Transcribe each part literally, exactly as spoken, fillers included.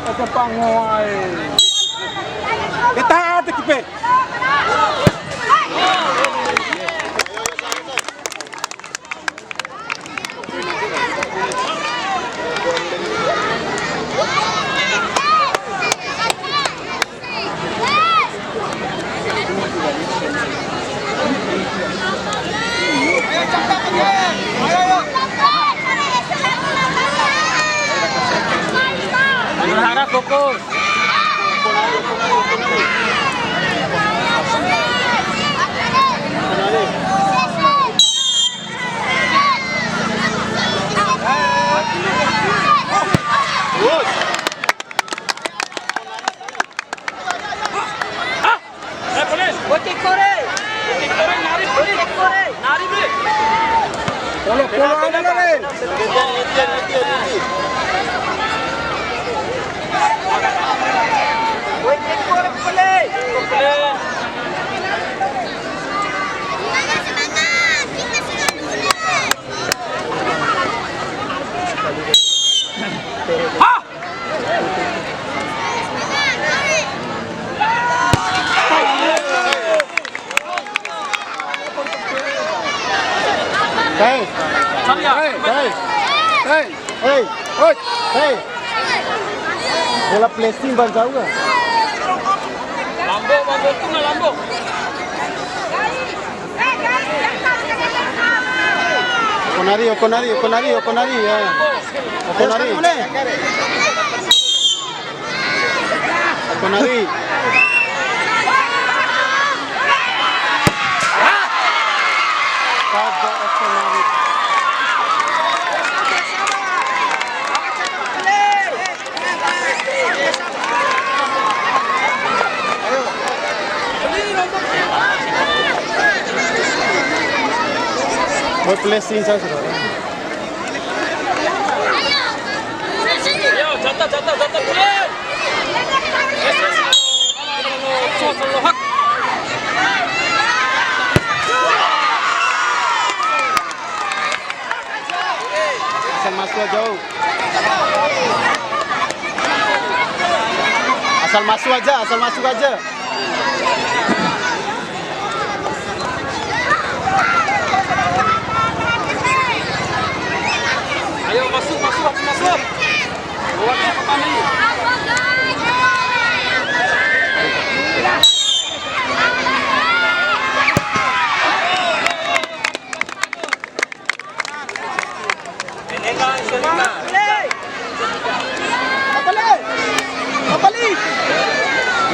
Aka pango ai. Kita ada kipe. Juara fokus. Hei. Hei, hei. Hei. Hei. Hei. Hei. Bola placing, Bang, jauh, ah. Lambo, lambo, tu na lambo. Okonari, Okonari, Okonari, Okonari, ya. Okonari. Okonari. Kada Okonari. Boy, placing sa, saudara. Ayo, jatah, jatah, jatah, boleh. Asal masuk aja, oh. Asal masuk aja, asal masuk aja. Ayo, masuk, masuk, masuk, masuk. Luar biasa, Pak Mali.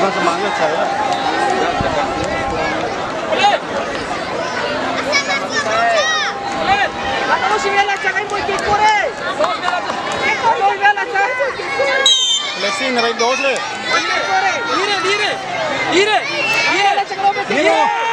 Kurang semangat saya. Blessing, right, dos le. Ire, ire, ire, ire.